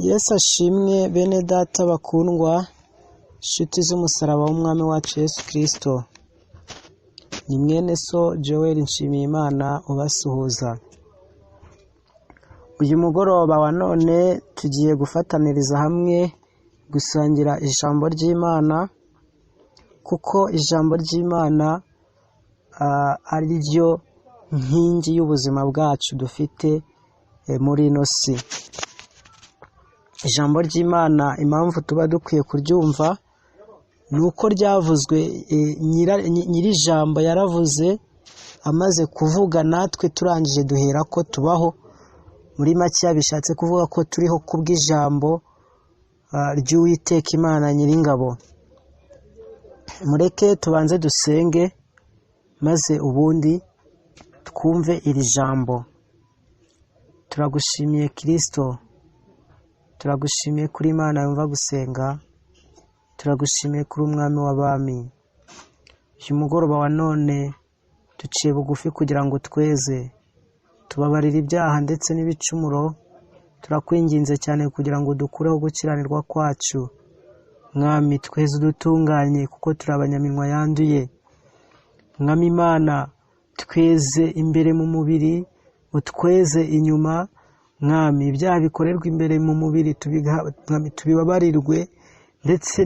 Yesu ashimwe bene data bakundwa, nshuti z'umusaraba w'umwami wacu Yesu Kristo. Ni mwene so Joel Nshimiyimana ubasuhuza. Uyu mugoroba wa none tugiye gufataniriza hamwe gusangira ijambo ry'Imana, kuko ijambo ry'Imana ari ryo nkingi y'ubuzima bwacu dufite muri ino si. Ijambo ry'Imana impamvu tuba dukwiye kuryumva ni uko ryavuzwe, nyiri ijambo yaravuze, amaze kuvuga natwe turangije duhera ko tubaho. Muri make bishatse kuvuga ko turiho kubw'ijambo ry'Uwiteka Imana Nyiringabo. Mureke tubanze dusenge maze ubundi twumve iri jambo. Turagushimiye Kristo, turagushimiye kuri Imana yumva gusenga, turagushimiye kuri Umwami w'abami. Uyu mugoroba wa none duciye bugufi kugira ngo tweze, tubabarire ibyaha ndetse n'ibicumuro. Turakwinginze cyane kugira ngo dukureho gukiranirwa kwacu. Mwami, tweze udutunganye kuko turi abanyaminwa yanduye. Mwami Imana, tweze imbere mu mubiri, utweze inyuma. Mwami, ibyaha bikorerwa imbere mu mubiri Mwami, tubibabarirwe, ndetse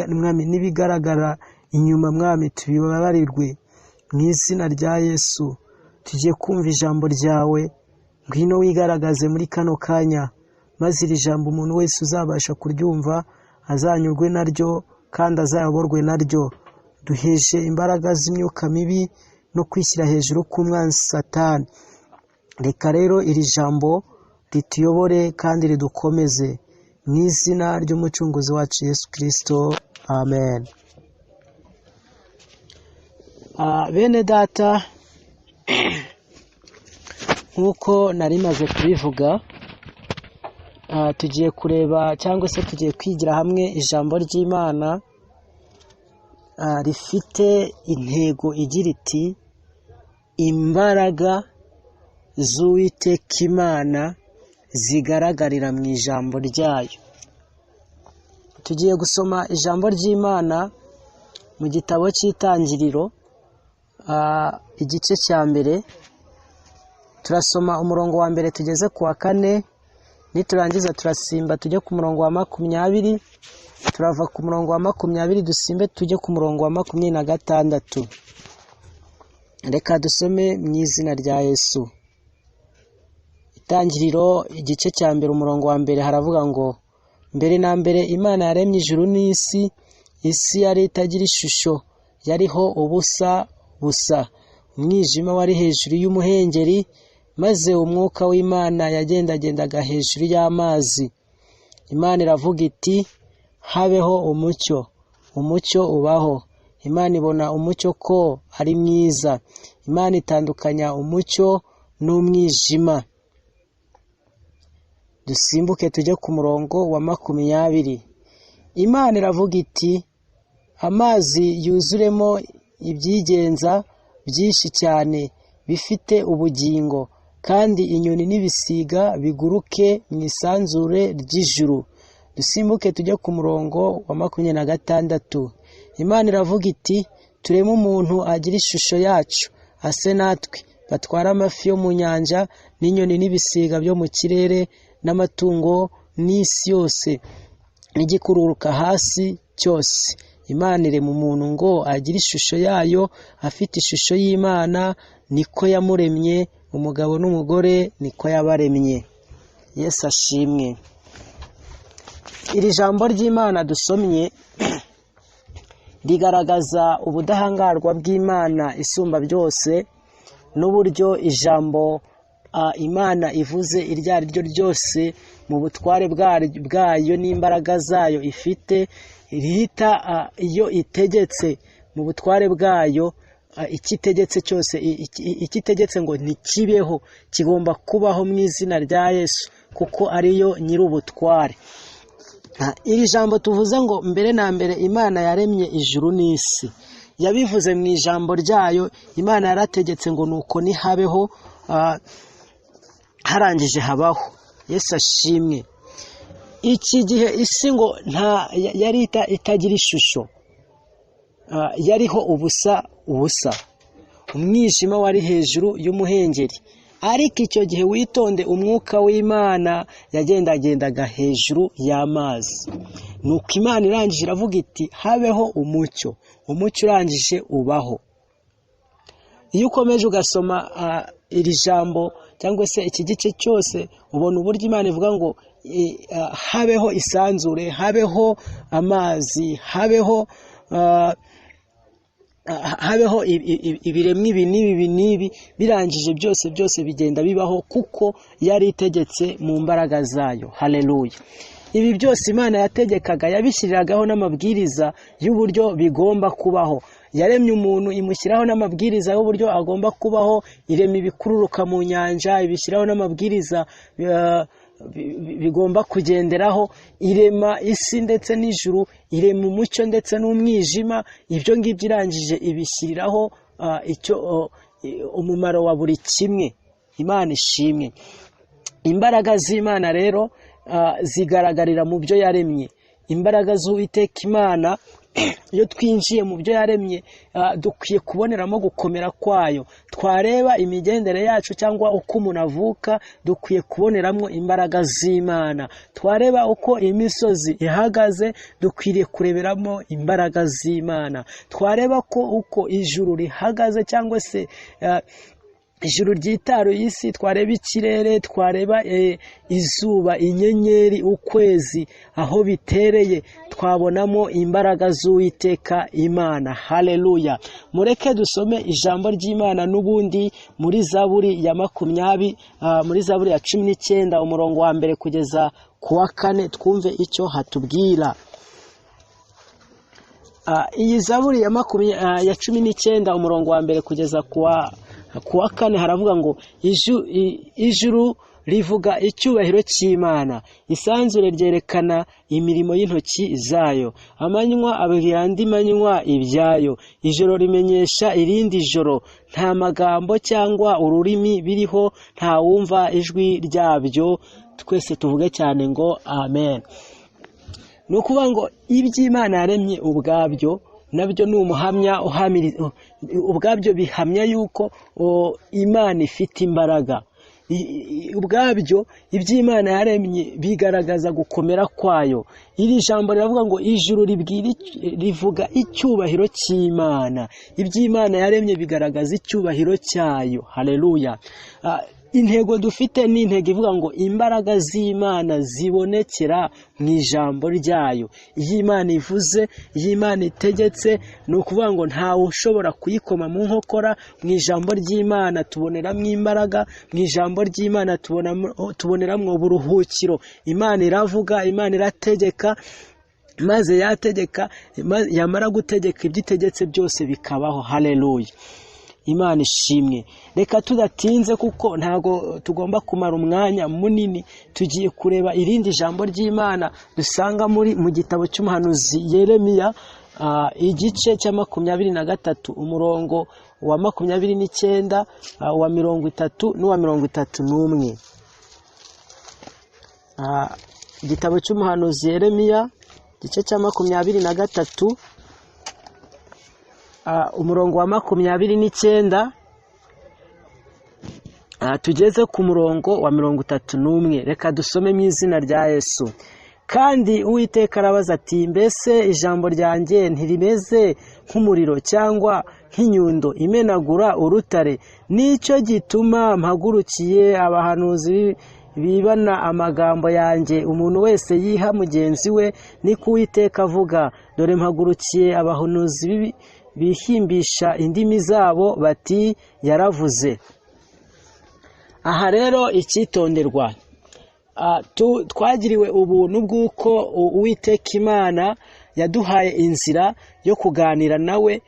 Mwami, n'ibigaragara inyuma, Mwami, tubibabarirwe mu izina rya Yesu. Tugiye kumva ijambo ryawe, ngwino wigaragaze muri kano kanya, maze iri jambo umuntu wese uzabasha kuryumva azanyurwe naryo kandi azayoborwe naryo. Duheje imbaraga z'imyuka mibi no kwishyira hejuru k'umwanzi Satani. Reka rero iri jambo rituyobore kandi ridukomeze mu izina ry'Umucunguzi wacu Yesu Kristo, amen. Bene data, nk'uko nari maze kubivuga, tugiye kureba cyangwa se tugiye kwigira hamwe ijambo ry'Imana rifite intego igira iti: imbaraga z'Uwiteka Imana zigaragarira mu ijambo ryayo. Tugiye gusoma ijambo ry'Imana mu gitabo cy'Itangiriro, igice cya mbere. Turasoma umurongo wa mbere tugeze ku wa kane, niturangiza turasimba tujye ku murongo wa 20, turava ku murongo wa 20 dusimbe tujye ku murongo wa 26. Reka dusome mu izina rya Yesu. Itangiriro igice cya mbere umurongo wa mbere haravuga ngo: mbere na mbere Imana yaremye ijuru n'isi, isi yari itagira ishusho, yariho ubusa busa, umwijima wari hejuru y'umuhengeri, maze umwuka w'Imana yagendagendaga hejuru y'amazi. Imana iravuga iti: habeho umucyo. Umucyo ubaho. Imana ibona umucyo ko ari mwiza. Imana itandukanya umucyo n'umwijima. Dusimbuke tujye ku murongo wa 20. Imana iravuga iti: amazi yuzuremo ibyigenza byinshi cyane bifite ubugingo, kandi inyoni n'ibisiga biguruke mu isanzure ry'ijuru. Dusimbuke tujye ku murongo wa 26. Imana iravuga iti: tureme umuntu agira ishusho yacu, ase natwe, batware amafi yo mu nyanja n'inyoni n'ibisiga byo mu kirere n'amatungo n'isi yose n'igikururuka hasi cyose. Imana irema umuntu ngo agire ishusho yayo, afite ishusho y'Imana niko yamuremye, umugabo n'umugore niko yabaremye. Yesu ashimwe. Iri jambo ry'Imana dusomye rigaragaza ubudahangarwa bw'Imana isumba byose, n'uburyo ijambo Imana ivuze iryo ari ryo ryose mu butware bwayo n'imbaraga zayo ifite, rihita iyo itegetse mu butware bwayo, icyo itegetse cyose, icyo itegetse ngo ntikibeho, kigomba kubaho mu izina rya Yesu, kuko ariyo nyir'ubutware. Iri jambo tuvuze ngo mbere na mbere Imana yaremye ijuru n'isi, yabivuze mu ijambo ryayo. Imana yarategetse ngo nuko nihabeho, harangije habaho. Yesu ashimwe. Iki gihe isi ngo nta yari itagira ishusho, yariho ubusa ubusa, umwijima wari hejuru y'umuhengeri. Ariko icyo gihe witonde, umwuka w'Imana yagendagendaga hejuru y'amazi. Nuko Imana irangije iravuga iti habeho umucyo, umucyo urangije ubaho. Iyo ukomeje ugasoma iri jambo cyangwa se iki gice cyose, ubona uburyo Imana ivuga ngo habeho isanzure, habeho amazi, habeho ibiremwa ibi n'ibi n'ibi. Birangije byose byose bigenda bibaho kuko yari itegetse mu mbaraga zayo. Haleluya. Ibi byose Imana yategekaga yabishyiriragaho n'amabwiriza y'uburyo bigomba kubaho. Yaremye umuntu imushyiraho n'amabwiriza y'uburyo agomba kubaho, irema ibikururuka mu nyanja ibishyiraho n'amabwiriza bigomba kugenderaho, irema isi ndetse n'ijuru, irema umucyo ndetse n'umwijima. Ibyo ngibyo irangije ibishyiriraho icyo umumaro wa buri kimwe. Imana ishimwe. Imbaraga z'Imana rero zigaragarira mu byo yaremye. Imbaraga z'Uwiteka Imana, iyo twinjiye mu byo yaremye, dukwiye kuboneramo gukomera kwayo. Twareba imigendere yacu cyangwa uko umuntu avuka, dukwiye kuboneramo imbaraga z'Imana. Twareba uko imisozi ihagaze, dukwiriye kureberamo imbaraga z'Imana. Twareba ko uko ijuru rihagaze cyangwa se ijuru ryitaruye isi, twareba ikirere, twareba izuba, inyenyeri, ukwezi, aho bitereye, twabonamo imbaraga z'Uwiteka Imana. Haleluya. Mureke dusome ijambo ry'Imana n'ubundi muri Zaburi ya 20, muri Zaburi ya 19, umurongo wa 1 kugeza ku wa 4, twumve icyo hatubwira. Iyi Zaburi ya 19, umurongo wa 1 kugeza ku wa 4, haravuga ngo ijuru rivuga icyubahiro cy'Imana, isanzure ryerekana imirimo y'intoki zayo, amanywa abwira andi manywa ibyayo, ijoro rimenyesha irindi joro, nta magambo cyangwa ururimi biriho, ntawumva ijwi ryabyo. Twese tuvuge cyane ngo amen. Ni ukuvuga ngo iby'Imana yaremye ubwabyo nabyo ni umuhamya, ubwabyo bihamya yuko Imana ifite imbaraga. Ubwabyo iby'Imana yaremye bigaragaza gukomera kwayo. Iri jambo riravuga ngo ijuru rivuga icyubahiro cy'Imana. Iby'Imana yaremye bigaragaza icyubahiro cyayo. Haleluya. Intego dufite ni intego ivuga ngo imbaraga z'Imana zibonekera mu ijambo ryayo. Iyo Imana ivuze, iyo Imana itegetse, ni ukuvuga ngo ntawe ushobora kuyikoma mu nkokora. Mu ijambo ry'Imana tuboneramo imbaraga, mu ijambo ry'Imana tuboneramo uburuhukiro. Imana iravuga, Imana irategeka, maze yategeka, yamara gutegeka ibyo itegetse byose bikabaho. Haleluya. Imana ishimwe. Reka tudatinze kuko ntago tugomba kumara umwanya munini, tugiye kureba irindi jambo ry'Imana dusanga mu gitabo cy'umuhanuzi Yeremiya, igice cya 23, umurongo wa 29, wa 30 n'uwa 31. Igitabo cy'umuhanuzi Yeremiya, igice cya 23, umurongo wa 29, tugeze ku murongo wa 31. Reka dusome mu izina rya Yesu. Kandi Uwiteka arabaza ati mbese ijambo ryanjye ntirimeze nk'umuriro cyangwa nk'inyundo imenagura urutare? Nicyo gituma mpagurukiye abahanuzi bibana amagambo yanjye, umuntu wese yiha mugenzi we, niko Uwiteka avuga. Dore mpagurukiye abahanuzi bihimbisha indimi zabo bati yaravuze. Aha rero icyitonderwa, twagiriwe ubuntu bw'uko Uwiteka Imana yaduhaye inzira yo kuganira nawe,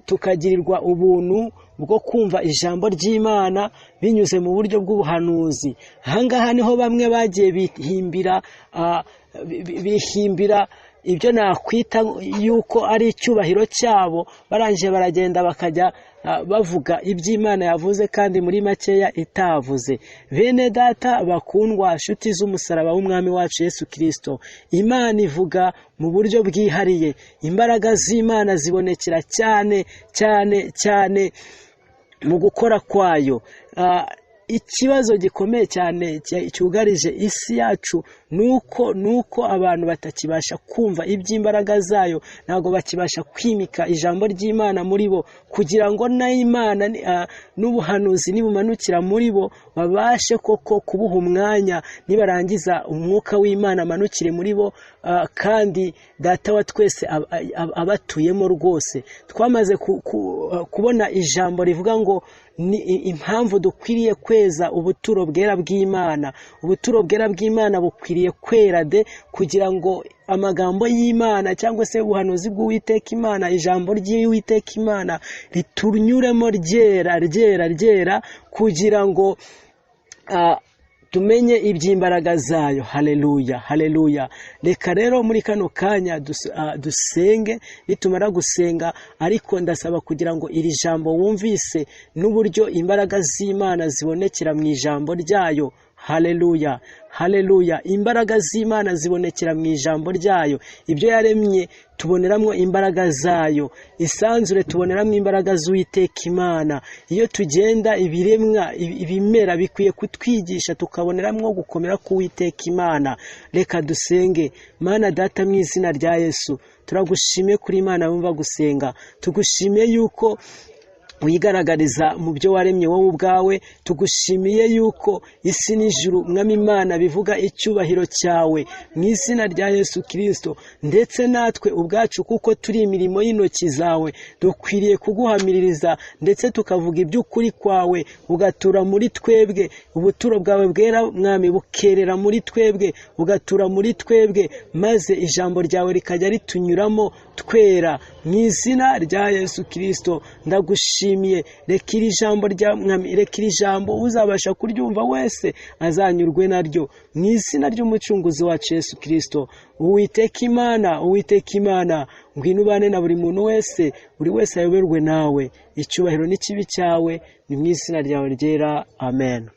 tukagirirwa ubuntu bwo kumva ijambo ry'Imana binyuze mu buryo bw'ubuhanuzi. Ahangaha niho bamwe bagiye bihimbira ibyo nakwita yuko ari icyubahiro cyabo, barangije baragenda bakajya bavuga iby'Imana yavuze kandi muri makeya itavuze. Bene data bakundwa, nshuti z'umusaraba w'umwami wacu Yesu Kirisito, Imana ivuga mu buryo bwihariye. Imbaraga z'Imana zibonekera cyane cyane cyane mu gukora kwayo. Ikibazo gikomeye cyane cyugarije isi yacu nuko abantu batakibasha kumva iby'imbaraga zayo, ntabwo bakibasha kwimika ijambo ry'Imana muri bo, kugira ngo n'Imana n'ubuhanuzi nibumanukira muri bo babashe koko kubuha umwanya, nibarangiza umwuka w'Imana amanukire muri bo, kandi Data wa twese abatuyemo rwose. Twamaze kubona ijambo rivuga ngo ni impamvu dukwiriye kweza ubuturo bwera bw'Imana. Ubuturo bwera bw'Imana bukwiriye kwera de, kugira ngo amagambo y'Imana cyangwa se ubuhanuzi bw'Uwiteka Imana, ijambo ry'Uwiteka Imana ritunyuremo ryera ryera ryera, kugira ngo tumenye iby'imbaraga zayo. Haleluya, haleluya. Reka rero muri kano kanya dusenge. Nitumara gusenga, ariko ndasaba kugira ngo iri jambo wumvise n'uburyo imbaraga z'Imana zibonekera mu ijambo ryayo. Haleluya, haleluya. Imbaraga z'Imana zibonekera mu ijambo ryayo. Ibyo yaremye tuboneramo imbaraga zayo, isanzure tuboneramo imbaraga z'Uwiteka Imana. Iyo tugenda, ibiremwa, ibimera bikwiye kutwigisha, tukaboneramo gukomera k'Uwiteka Imana. Reka dusenge. Mana Data, mu izina rya Yesu, turagushimiye kuri Imana wumva gusenga. Tugushimiye yuko wigaragariza mu byo waremye wowe ubwawe. Tugushimiye yuko isi n'ijuru, Mwami Imana, bivuga icyubahiro cyawe mu izina rya Yesu Kirisito. Ndetse natwe ubwacu, kuko turi imirimo y'intoki zawe, dukwiriye kuguhamiririza ndetse tukavuga iby'ukuri kwawe, ugatura muri twebwe. Ubuturo bwawe bwera, Mwami, bukerera muri twebwe, bugatura muri twebwe, maze ijambo ryawe rikajya ritunyuramo twera mu izina rya Yesu Kirisito. Ndagushimiye. Reka iri jambo rya Mwami, reka iri jambo uzabasha kuryumva wese azanyurwe naryo mu izina ry'Umucunguzi wacu Yesu Kirisito. Uwiteka Imana, Uwiteka Imana, ngwino ubane na buri muntu wese, buri wese ayoberwe nawe. Icyubahiro n'ikibi cyawe, ni mu izina ryawe ryera, amen.